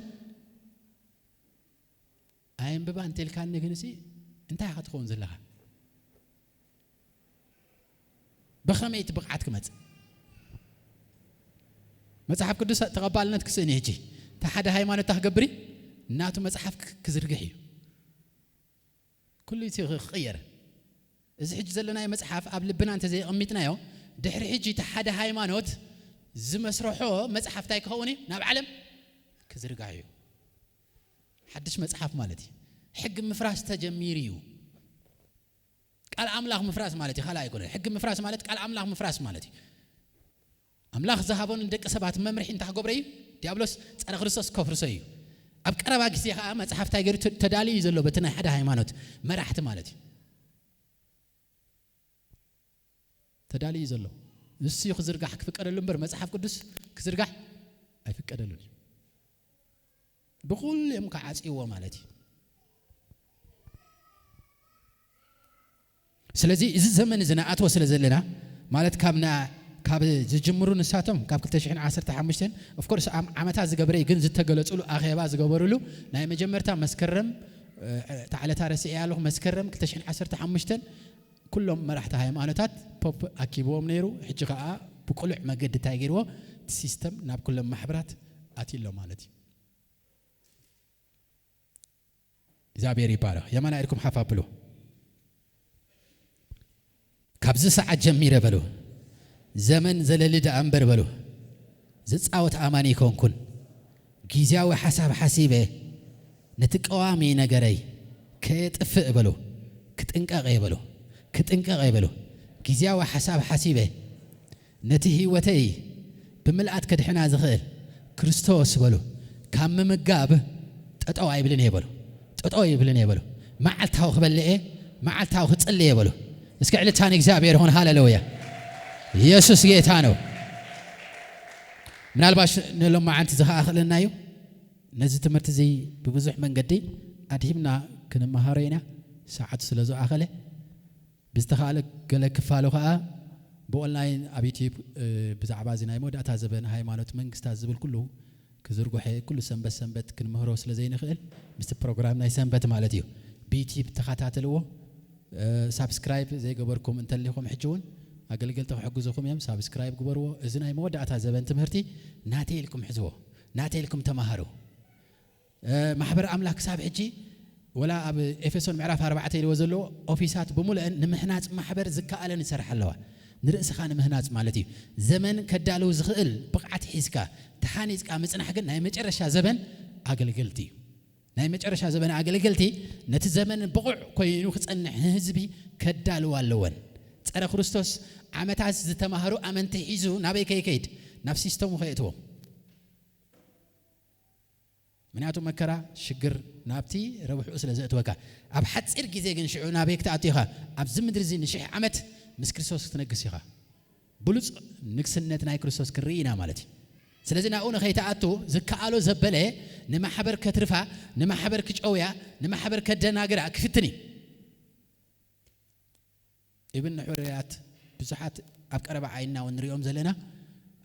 ኣየንብባ እንተ ኢልካኒ ግን እሲ እንታይ ኢኻ ትኸውን ዘለኻ? ብኸመይ እቲ ብቕዓት ክመጽእ? መጽሓፍ ቅዱስ ተቐባልነት ክስእን እዩ። ሕጂ እቲ ሓደ ሃይማኖት እንታይ ክገብር እዩ? ናቱ መጽሓፍ ክ-፣ ክዝርግሕ እዩ። ኩሉ እቲ ክቕየር። እዚ ሕጂ ዘለናዮ መጽሓፍ ኣብ ልብና እንተ ዘይቐሚጥናዮ፣ ድሕሪ ሕጂ እቲ ሓደ ሃይማኖት ዝመስርሖ መጽሓፍ እንታይ ክኸውን እዩ? ናብ ዓለም ክዝርጋሕ እዩ። ሓድሽ መጽሓፍ ማለት እዩ። ሕጊ ምፍራስ ተጀሚሩ እዩ። ቃል ኣምላኽ ምፍራስ ማለት እዩ፣ ካልእ ኣይኮነን። ሕጊ ምፍራስ ማለት ቃል ኣምላኽ ምፍራስ ማለት እዩ። ኣምላኽ ዝሃቦ ንደቂ ሰባት መምርሒ እንታይ ክገብሮ እዩ? ዲያብሎስ ጸረ ክርስቶስ ከፍርሶ እዩ። ኣብ ቀረባ ግዜ ኸኣ መጽሓፍ እንታይ ገይሩ ተ-፣ ተዳልዩ እዩ ዘሎ በቲ ናይ ሓደ ሃይማኖት መራሕቲ ማለት እዩ። ተዳልዩ እዩ ዘሎ። ንሱ እዩ ክዝርጋሕ ክፍቀደሉ እምበር መጽሓፍ ቅዱስ ክዝርጋሕ ኣይፍቀደሉን እዩ። ብኹሉ እዮም ክዓጽይዎ ማለት እዩ። ስለዚ እዚ ዘመን እዚ ንኣትዎ ስለ ዘለና፣ ማለት ካብ ና-፣ ካብ ዝጅምሩ ንሳቶም ካብ ክልተ ሽሕን ዓሰርተ ሓሙሽተን of course ዓመታት ዝገብረ እዩ፣ ግን ዝተገለጹሉ ኣኼባ ዝገበሩሉ ናይ መጀመርታ መስከረም፣ እታ ዕለታ ረሲዐያ ኣለኹ፣ መስከረም ክልተ ሽሕን ዓሰርተ ሓሙሽተን ኩሎም መራሕቲ ሃይማኖታት ፖፕ ኣኪብዎም ነይሩ። ሕጂ ከኣ ብቅሉዕ መገዲ እንታይ ገይርዎ? እቲ ሲስተም ናብ ኩሎም ማሕበራት ኣትሎ ማለት እዩ። እግዚኣብሔር ይባረኽ። የማና ኢድኩም ሓፍ ኣብሉ። ካብዚ ሰዓት ጀሚረ በሉ፣ ዘመን ዘለሊ ደኣ እምበር በሉ፣ ዝጻወት ኣማኒ ይኮንኩን። ግዜያዊ ሓሳብ ሓሲበ ነቲ ቀዋሚ ነገረይ ከየጥፍእ በሉ፣ ክጥንቀቕ እየ በሉ፣ ክጥንቀቕ እየ በሉ። ግዜያዊ ሓሳብ ሓሲበ ነቲ ህይወተይ ብምልኣት ከድሕና ዝኽእል ክርስቶስ በሉ፣ ካብ ምምጋብ ጠጠው ኣይብልን እየ በሉ፣ ጠጠው ኣይብልን እየ በሉ። መዓልታዊ ክበልዕ እየ፣ መዓልታዊ ክጽሊ እየ በሉ። እስኪ ዕልልታ ንእግዚኣብሔር ይኹን። ሃሌሉያ! ኢየሱስ ጌታ ነው። ምናልባሽ ንሎማዓንቲ ዝኸኣኽለና እዩ። ነዚ ትምህርቲ እዚ ብብዙሕ መንገዲ ኣድሂብና ክንመሃሮ ኢና፣ ሰዓቱ ስለ ዝኣኸለ። ብዝተኻእለ ገለ ክፋሉ ኸኣ ብኦንላይን ኣብ ዩቲዩብ፣ እ፣ ብዛዕባ እዚ ናይ መወዳእታ ዘበን ሃይማኖት መንግስታት ዝብል ኩሉ ክዝርጉሐ፣ ኩሉ ሰንበት ሰንበት ክንምህሮ ስለ ዘይንኽእል፣ ምስቲ ፕሮግራም ናይ ሰንበት ማለት እዩ። ብዩቲዩብ ተኸታተልዎ። እ፣ ሳብስክራይብ ዘይገበርኩም እንተሊኹም፣ ሕጂ እውን ኣገልገልቲ ክሕግዙኹም እዮም። ሳብስክራይብ ግበርዎ። እዚ ናይ መወዳእታ ዘበን ትምህርቲ ናተይ ኢልኩም ሕዝዎ፣ ናተይ ኢልኩም ተማሃሩ። እ፣ ማሕበር ኣምላኽ ክሳብ ሕጂ ወላ ኣብ ኤፌሶን ምዕራፍ ኣርባዕተ ኢልዎ ዘሎ ኦፊሳት ብምሉአን ንምህናጽ ማሕበር ዝከኣለን ይሰርሓ ኣለዋ። ንርእስኻ ንምህናጽ ማለት እዩ። ዘመን ከዳልው ዝኽእል ብቕዓት ሒዝካ ተሃኒጽካ ምጽናሕ ግን ናይ መጨረሻ ዘበን ኣገልገልቲ እዩ። ናይ መጨረሻ ዘበን ኣገልገልቲ ነቲ ዘመን ብቑዕ ኮይኑ ክጸንሕ ንህዝቢ ከዳልው ኣለወን። ጸረ ክርስቶስ ዓመታት ዝተማህሩ ኣመንቲ ሒዙ ናበይ ከይከይድ? ናብ ሲስተሙ ከየእትዎም። ምክንያቱ መከራ፣ ሽግር ናብቲ ረብሕኡ ስለ ዘእትወካ። ኣብ ሓጺር ግዜ ግን ሽዑ ናበይ ክትኣቱ ኢኻ? ኣብዚ ምድሪ እዚ ንሽሕ ዓመት ምስ ክርስቶስ ክትነግስ ኢኻ። ብሉጽ ንግስነት ናይ ክርስቶስ ክንርኢ ኢና ማለት እዩ። ስለዚ ናብኡ ንኸይትኣቱ ዝከኣሎ ዘበለ ንማሕበር ከትርፋ፣ ንማሕበር ክጨውያ፣ ንማሕበር ከደናግራ ክፍትን እዩ። ኢብን ንሕሩያት ብዙሓት ኣብ ቀረባ ዓይንና እውን ንሪኦም ዘለና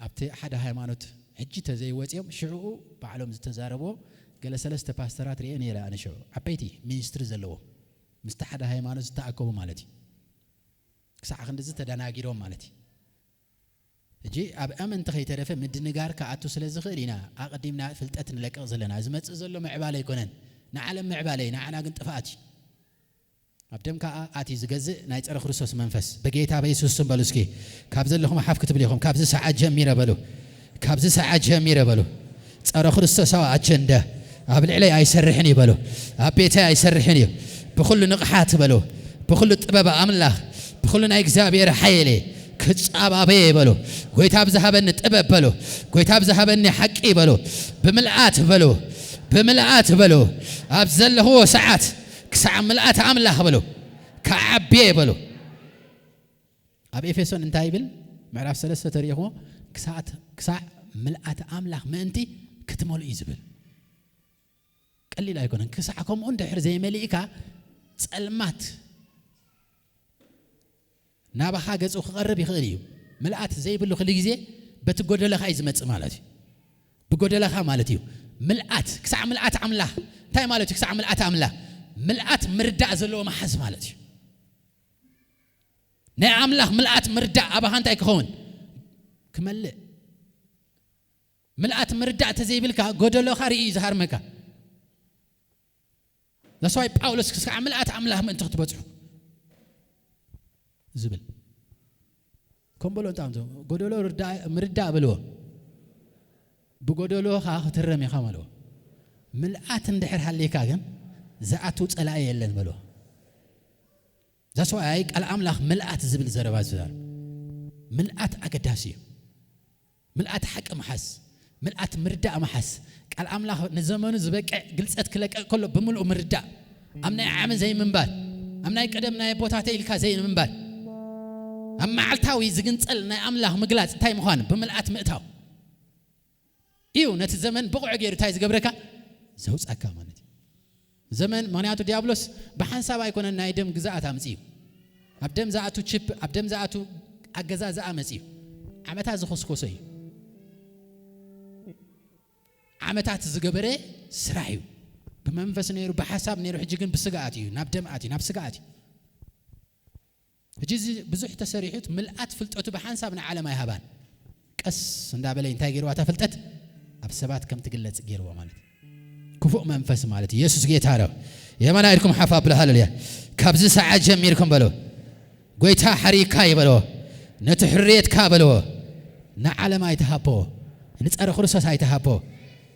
ኣብቲ ሓደ ሃይማኖት ሕጂ ተዘይወፂኦም ሽዕኡ ባዕሎም ዝተዛረብዎ ገለ ሰለስተ ፓስተራት ሪኤ ነይረ ኣነ። ሽዑ ዓበይቲ ሚኒስትሪ ዘለዎም ምስቲ ሓደ ሃይማኖት ዝተኣከቡ ማለት እዩ። ክሳዕ ክንድዚ ተደናጊሮም ማለት እዩ። ሕጂ ኣብ ኣመንቲ ከይተረፈ ምድንጋር ክኣቱ ስለ ዝኽእል ኢና ኣቐዲምና ፍልጠት ንለቅቕ ዘለና። ዝመጽእ ዘሎ ምዕባለ ኣይኮነን፣ ንዓለም ምዕባለ እዩ፣ ንዓና ግን ጥፍኣት እዩ። ኣብ ደም ከኣ ኣትዩ ዝገዝእ ናይ ጸረ ክርስቶስ መንፈስ። በጌታ በኢየሱስ ስም በሉ እስኪ። ካብ ዘለኹም ሓፍ ክትብሉ ኢኹም። ካብዚ ሰዓት ጀሚረ በሉ። ካብዚ ሰዓት ጀሚረ በሉ። ጸረ ክርስቶሳዊ ኣጀንዳ ኣብ ልዕለይ ኣይሰርሕን እዩ በሉ። ኣብ ቤተይ ኣይሰርሕን እዩ። ብኹሉ ንቕሓት በሉ። ብኹሉ ጥበብ ኣምላኽ፣ ብኹሉ ናይ እግዚኣብሔር ሓይሊ ክጻባበየ በሉ። ጎይታ ብዝሃበኒ ጥበብ በሉ። ጎይታ ብዝሃበኒ ሓቂ በሉ። ብምልኣት በሉ። ብምልኣት በሉ። ኣብ ዘለኽዎ ሰዓት ክሳዕ ምልኣት ኣምላኽ በሉ። ክዓብየ በሉ። ኣብ ኤፌሶን እንታይ ይብል? ምዕራፍ ሰለስተ ተሪእኹሞ፣ ክሳዕ፣ ክሳዕ ምልኣት ኣምላኽ ምእንቲ ክትመልኡ እዩ ዝብል። ቀሊል ኣይኮነን። ክሳዕ ከምኡ እንድሕር ዘይመሊእካ ጸልማት ናባኻ ገጹ ክቐርብ ይኽእል እዩ። ምልኣት ዘይብሉ ኩሉ ግዜ በቲ ጎደለኻ እዩ ዝመጽእ ማለት እዩ። ብጎደለኻ ማለት እዩ። ምልኣት፣ ክሳዕ ምልኣት ኣምላኽ። እንታይ ማለት እዩ ክሳዕ ምልኣት ኣምላኽ? ምልኣት ምርዳእ ዘለዎ መሓዝ ማለት እዩ። ናይ ኣምላኽ ምልኣት ምርዳእ ኣባኻ እንታይ ክኸውን? ክመልእ። ምልኣት ምርዳእ ተዘይብልካ ጎደሎኻ ርኢ እዩ ዝሃርመካ። That's why ጳውሎስ ክሳዕ ምልኣት ኣምላኽ ምእንቲ ክትበጽሑ ዝብል። ከም በሎ እንታ ጎደሎ ርዳ-፣ ምርዳእ በልዎ። ብጎደሎኻ ክትረም ኢኻ በልዎ። ምልኣት እንድሕር ሃልይካ ግን ዝኣቱ ጸላኢ የለን በልዎ። That's why ቃል ኣምላኽ ምልኣት ዝብል ዘረባ ዝዛረብ። ምልኣት ኣገዳሲ እዩ። ምልኣት ሓቂ ምሓዝ፣ ምልኣት ምርዳእ ምሓዝ። ቃል ኣምላኽ ንዘመኑ ዝበቅዕ ግልጸት ክለቀቕ ከሎ ብምልኡ ምርዳእ። ኣብ ናይ ዓሚ ዘይምንባር፣ ኣብ ናይ ቀደም ናይ ኣቦታተይ ኢልካ ዘይምንባር። ኣብ መዓልታዊ ዝግንጸል ናይ ኣምላኽ ምግላጽ እንታይ ምዃኑ ብምልኣት ምእታው እዩ። ነቲ ዘመን ብቑዕ ገይሩ እንታይ ዝገብረካ? ዘውጻካ ማለት እዩ። ዘመን፣ ምኽንያቱ ዲያብሎስ ብሓንሳብ ኣይኮነን ናይ ደም ግዝኣት ኣምጺኡ። ኣብ ደም ዝኣቱ ቺፕ፣ ኣብ ደም ዝኣቱ ኣገዛዝኣ መጺኡ። ዓመታት ዝኸስኮሰ እዩ። ዓመታት ዝገበረ ስራሕ እዩ። ብመንፈስ ነይሩ፣ ብሓሳብ ነይሩ፣ ሕጂ ግን ብስጋ ኣትዩ፣ ናብ ደም ኣትዩ፣ ናብ ስጋ ኣትዩ። ሕጂ እዚ ብዙሕ ተሰሪሑት ምልኣት ፍልጠቱ ብሓንሳብ ንዓለም ኣይሃባን። ቀስ እንዳበለ እንታይ ገይርዋ? እታ ፍልጠት ኣብ ሰባት ከም ትግለጽ ገይርዋ ማለት እዩ። ክፉእ መንፈስ ማለት እዩ። ኢየሱስ ጌታ ነው። የማና ኢድኩም ሓፍ ኣብሎ። ሃሌሉያ። ካብዚ ሰዓት ጀሚርኩም በሎ፣ ጎይታ ሓሪካ ይበሎ፣ ነቲ ሕርየትካ በሎ፣ ንዓለም ኣይትሃቦ፣ ንጸረ ክርስቶስ ኣይትሃቦ።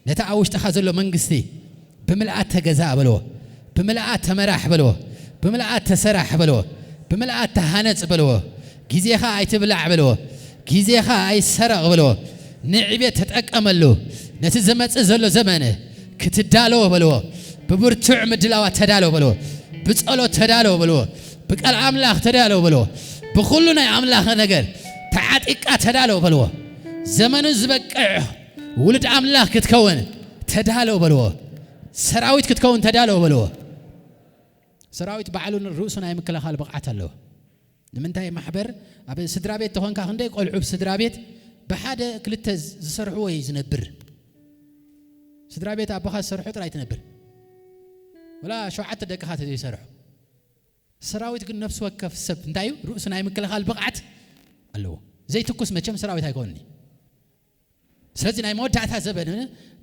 ነቲ ኣብ ውሽጥኻ ዘሎ መንግስቲ ብምልኣት ተገዛእ በልዎ፣ ብምልኣት ተመራሕ በልዎ፣ ብምልኣት ተሰራሕ በልዎ፣ ብምልኣት ተሃነጽ በልዎ። ግዜኻ ኣይትብላዕ በልዎ፣ ግዜኻ ኣይሰረቕ በልዎ። ንዕቤት ተጠቀመሉ። ነቲ ዝመጽእ ዘሎ ዘመን ክትዳለዎ በልዎ። ብብርቱዕ ምድላዋት ተዳለዎ በልዎ። ብጸሎት ተዳለዎ በልዎ። ብቃል ኣምላኽ ተዳለዎ በልዎ። ብኹሉ ናይ ኣምላኽ ነገር ተዓጢቃ ተዳለዎ በልዎ። ዘመኑ ዝበቅዕ ውሉድ ኣምላኽ ክትከውን ተዳለዎ በልዎ። ሰራዊት ክትከውን ተዳለዎ በልዎ። ሰራዊት ባዕሉ ርእሱ ናይ ምክልኻል ብቕዓት ኣለዎ። ንምንታይ? ማሕበር ኣብ ስድራ ቤት ተኾንካ፣ ክንደይ ቆልዑ ኣብ ስድራ ቤት ብሓደ ክልተ ዝ-፣ ዝሰርሕዎ እዩ ዝነብር። ስድራ ቤት ኣቦኻ ዝሰርሖ ጥራይ ትነብር። ወላ ሸውዓተ ደቅኻ ተዘይሰርሖ። ሰራዊት ግን ነፍሲ ወከፍ ሰብ እንታይ እዩ? ርእሱ ናይ ምክልኻል ብቕዓት ኣለዎ። ዘይትኩስ መቸም ሰራዊት ኣይኮንኒ። ስለዚ ናይ መወዳእታ ዘበን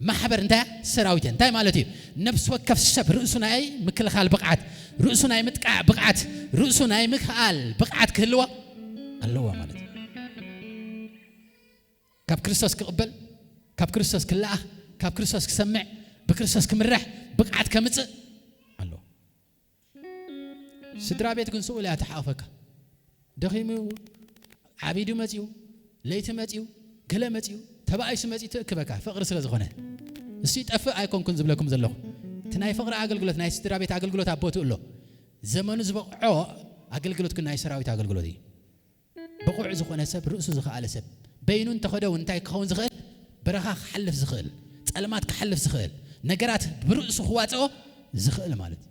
ማሕበር እንታይ? ሰራዊት እየ። እንታይ ማለት እዩ? ነፍሲ ወከፍ ሰብ ርእሱ ናይ ምክልኻል ብቕዓት፣ ርእሱ ናይ ምጥቃዕ ብቕዓት፣ ርእሱ ናይ ምክኣል ብቕዓት ክህልዎ ኣለዎ ማለት እዩ። ካብ ክርስቶስ ክቕበል፣ ካብ ክርስቶስ ክለኣኽ፣ ካብ ክርስቶስ ክሰምዕ፣ ብክርስቶስ ክምራሕ ብቕዓት ከምጽእ ኣለዎ። ስድራ ቤት ግን ስኡል እያ ትሓቕፈካ። ደኺሙ፣ ዓቢዱ መጺኡ፣ ለይቲ መጺኡ፣ ገለ መጺኡ፣ ተባኢሱ መጺኡ ትእክበካ፣ ፍቕሪ ስለ ዝኾነ። እሱ ይጠፍእ ኣይኮንኩን ዝብለኩም ዘለኹ። እቲ ናይ ፍቕሪ ኣገልግሎት፣ ናይ ስድራ ቤት ኣገልግሎት ኣብ ቦትኡ ኣሎ። ዘመኑ ዝበቕዖ ኣገልግሎት ግን ናይ ሰራዊት ኣገልግሎት እዩ። ብቑዕ ዝኾነ ሰብ፣ ርእሱ ዝኸኣለ ሰብ፣ በይኑ እንተኸደ እውን እንታይ ክኸውን ዝኽእል? በረኻ ክሓልፍ ዝኽእል፣ ጸልማት ክሓልፍ ዝኽእል፣ ነገራት ብርእሱ ክዋጽኦ ዝኽእል ማለት እዩ።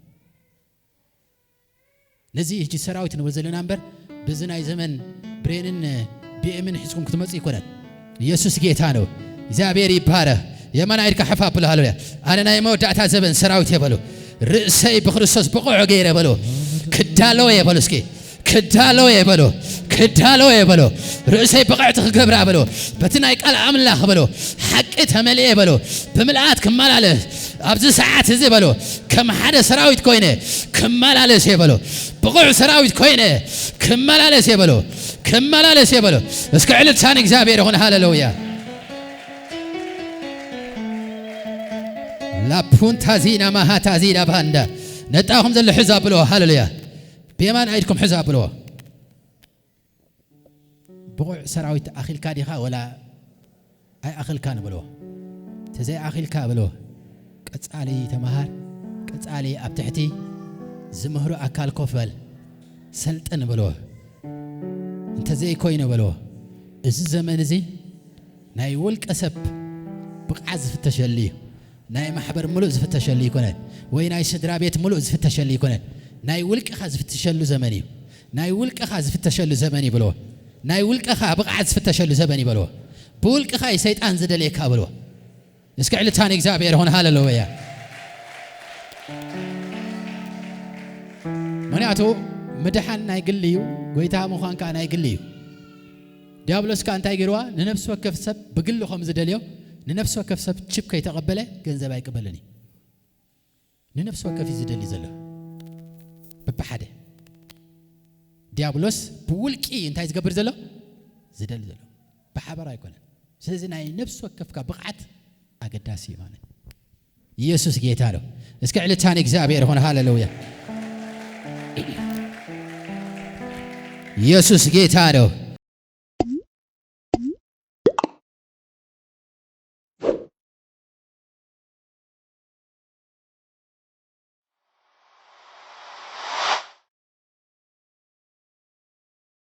ነዚ ሕጂ ሰራዊት ንብል ዘለና እምበር፣ በዚ ናይ ዘመን ብሬንን ቢኤምን ሒዝኩም ክትመጹ ይኮነን። ኢየሱስ ጌታ ነው። እግዚኣብሔር ይባረክ። የማን ኢድካ ሓፍ ኣብሎ። ሃሌሉያ። ኣነ ናይ መወዳእታ ዘበን ሰራዊት እየ በሉ። ርእሰይ ብክርስቶስ ብቑዕ ገይረ በሉ። ክዳለወ እየ በሉ። እስኪ ክዳለወ እየ በሉ። ክዳለወ እየ በሉ። ርእሰይ ብቕዕቲ ክገብራ በሉ። በቲ ናይ ቃል ኣምላኽ በሉ። ሓቂ ተመልኤ በሉ። ብምልኣት ክመላለስ ኣብዚ ሰዓት እዚ በሉ። ከም ሓደ ሰራዊት ኮይነ ክመላለስ እየ በሉ። ብቑዕ ሰራዊት ኮይነ ክመላለስ እየ በሉ። ክመላለስ እየ በሉ። እስኪ ዕልልታ ንእግዚኣብሔር ይኹን። ሃሌሉያ። ላፑንታዚና ማሃታዚና ባንዳ ነጣኹም ዘሎ ሕዛ ብሎ። ሃሌሉያ። ብየማን ኣይድኩም ሕዛ ብሎ። ብቑዕ ሰራዊት ኣኺልካ ዲኻ ወላ ኣይኣኽልካን በልዎ። ተዘይኣኺልካ በልዎ። ቀጻሊ ተመሃር፣ ቀጻሊ ኣብ ትሕቲ ዝምህሩ ኣካል ኮፍ በል፣ ሰልጥን በልዎ። እንተዘይኮይኑ በልዎ። እዚ ዘመን እዚ ናይ ውልቀ ሰብ ብቕዓት ዝፍተሸሉ እዩ። ናይ ማሕበር ምሉእ ዝፍተሸሉ ይኮነን፣ ወይ ናይ ስድራ ቤት ምሉእ ዝፍተሸሉ ይኮነን። ናይ ውልቅኻ ዝፍተሸሉ ዘመን እዩ። ናይ ውልቅኻ ዝፍተሸሉ ዘመን እዩ በልዎ። ናይ ውልቅኻ ብቕዓት ዝፍተሸሉ ዘመን እዩ በልዎ። ብውልቅኻ እዩ ሰይጣን ዝደልየካ በልዎ። እስኪ ዕልልታ ንእግዚኣብሔር ይኹን። ሃሌሉያ። ምኽንያቱ ምድሓን ናይ ግሊ እዩ፣ ጎይታ ምዃን ከኣ ናይ ግሊ እዩ። ዲያብሎስ ከኣ እንታይ ገይርዋ? ንነፍሲ ወከፍ ሰብ ብግሊ ከም ዝደልዮ፣ ንነፍሲ ወከፍ ሰብ ችፕ ከይተቐበለ ገንዘብ ኣይቅበልን እዩ። ንነፍሲ ወከፍ እዩ ዝደሊ ዘሎ። በብሓደ። ዲያብሎስ ብውልቂ እንታይ ዝገብር ዘሎ? ዝደሊ ዘሎ። ብሓባር ኣይኮነን። ስለዚ ናይ ነፍሲ ወከፍካ ብቕዓት ኣገዳሲ እዩ ማለት። ኢየሱስ ጌታ ነው። እስኪ ዕልልታ ንእግዚኣብሔር ይኹን። ሃሌሉያ። ኢየሱስ ጌታ ነው።